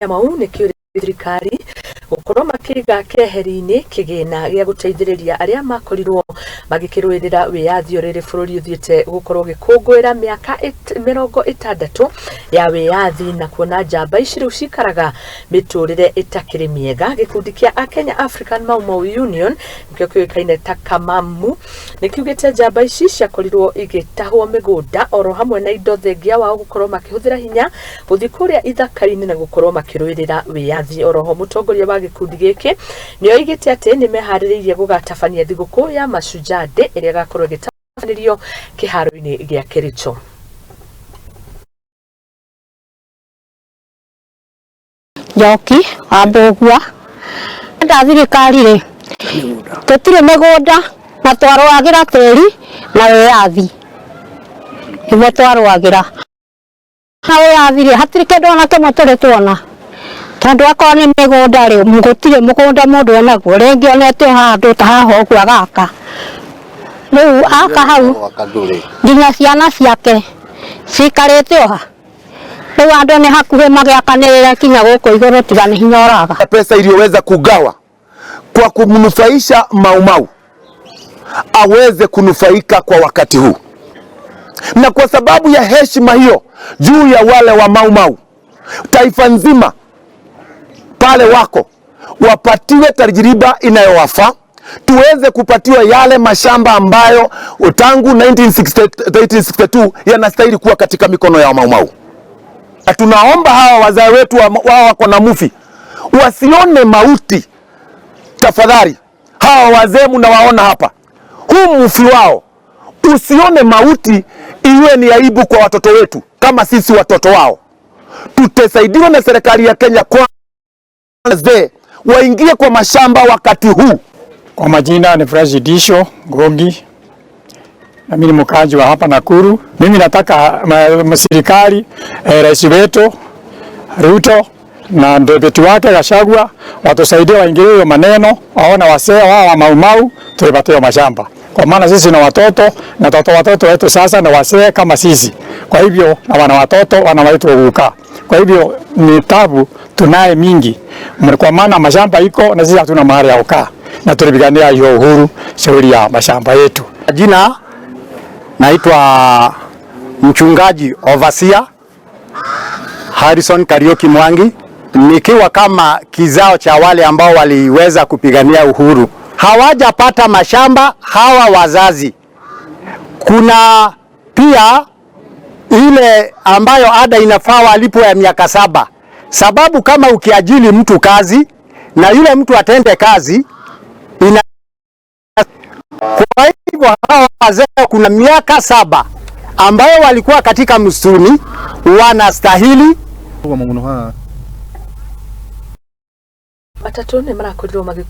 Mau nĩ kĩũria thirikari gũkorwo makĩiga keheri-inĩ kĩgĩna gĩa gũteithĩrĩria arĩa makorirwo magĩkĩrũĩrĩra wĩyathi o rĩrĩ bũrũri ũthiĩte gũkorwo ũgĩkũngũĩra mĩaka 60 ya wĩyathi, na kuona njamba ici rĩu cikaraga mĩtũrĩre ĩtakĩrĩ mĩega. Gĩkundi kĩa Kenya African Mau Mau Union, nĩkĩo kĩũĩkaine ta Kamamu, nĩ kiugĩte njamba ici ciakorirwo igĩtahwo mĩgũnda oro hamwe na indo thengia wao gũkorwo makĩhũthĩra hinya gũthiĩ kũrĩa ithaka-inĩ na gũkorwo makĩrũĩrĩra wĩyathi. Oroho mũtongoria wa gĩkundi gĩkĩ nĩ oigĩte atĩ nĩ meharĩrĩirie gũgatabania thigũkũ ya Mashujaa Day ĩrĩa ĩgakorwo ĩgĩtabanĩrio kĩharo-inĩ gĩa Kericho. Njoki wa Mbũgua nda thirikari rĩ, tũtirĩ mĩgũnda na twarũagĩra tĩri na wĩyathi, nĩguo twarũagĩra na wĩyathi rĩ, hatirĩ kĩndũ ona kĩmwe tũrĩ tuona, tondũ akorwo nĩ mĩgũnda rĩ, gũtirĩ mũgũnda mũndũ enaguo, rĩngĩ onete o handũ ta haha ũguo agaka, rĩu aka hau nginya ciana ciake cikarĩte o ha. Rĩu andũ nĩ hakuhĩ magĩakanĩrĩra kinya gũkũ igũrũ, tiga nĩ hinya ũraga. Pesa iliyoweza kugawa kwa kumnufaisha Maumau aweze kunufaika kwa wakati huu, na kwa sababu ya heshima hiyo juu ya wale wa Maumau, taifa nzima pale wako wapatiwe tajriba inayowafaa, tuweze kupatiwa yale mashamba ambayo tangu 1962 yanastahili kuwa katika mikono ya Maumau. Na tunaomba hawa wazee wetu wao wako na mufi wasione mauti tafadhali. Hawa wazee mnawaona hapa, huu mufi wao usione mauti iwe ni aibu kwa watoto wetu. Kama sisi watoto wao tutasaidiwa na serikali ya Kenya kwa wazee waingie kwa mashamba wakati huu. Kwa majina ni Francis Disho Ngongi, na mimi ni mkaaji wa hapa Nakuru. Mimi nataka serikali, rais wetu Ruto na deputy wake Gachagua watusaidie, waingilie hiyo maneno, waone wasee wao wa Maumau tulipatia mashamba, kwa maana sisi na watoto na watoto wetu sasa na wasee kama sisi, kwa hivyo na wana watoto wana wetu guka, kwa hivyo ni tabu tunaye mingi, kwa maana mashamba iko na sisi hatuna mahali ya kukaa, na tulipigania hiyo uhuru shauri ya mashamba yetu. Jina naitwa mchungaji Overseer Harrison Kariuki Mwangi, nikiwa kama kizao cha wale ambao waliweza kupigania uhuru. Hawajapata mashamba hawa wazazi. Kuna pia ile ambayo ada inafaa walipwe ya miaka 7, sababu kama ukiajili mtu kazi na yule mtu atende kazi ina... Kwa hivyo hawa wazee kuna miaka 7 ambayo walikuwa katika msituni wanastahili. Matatũ nĩ marakorirwo magĩkua.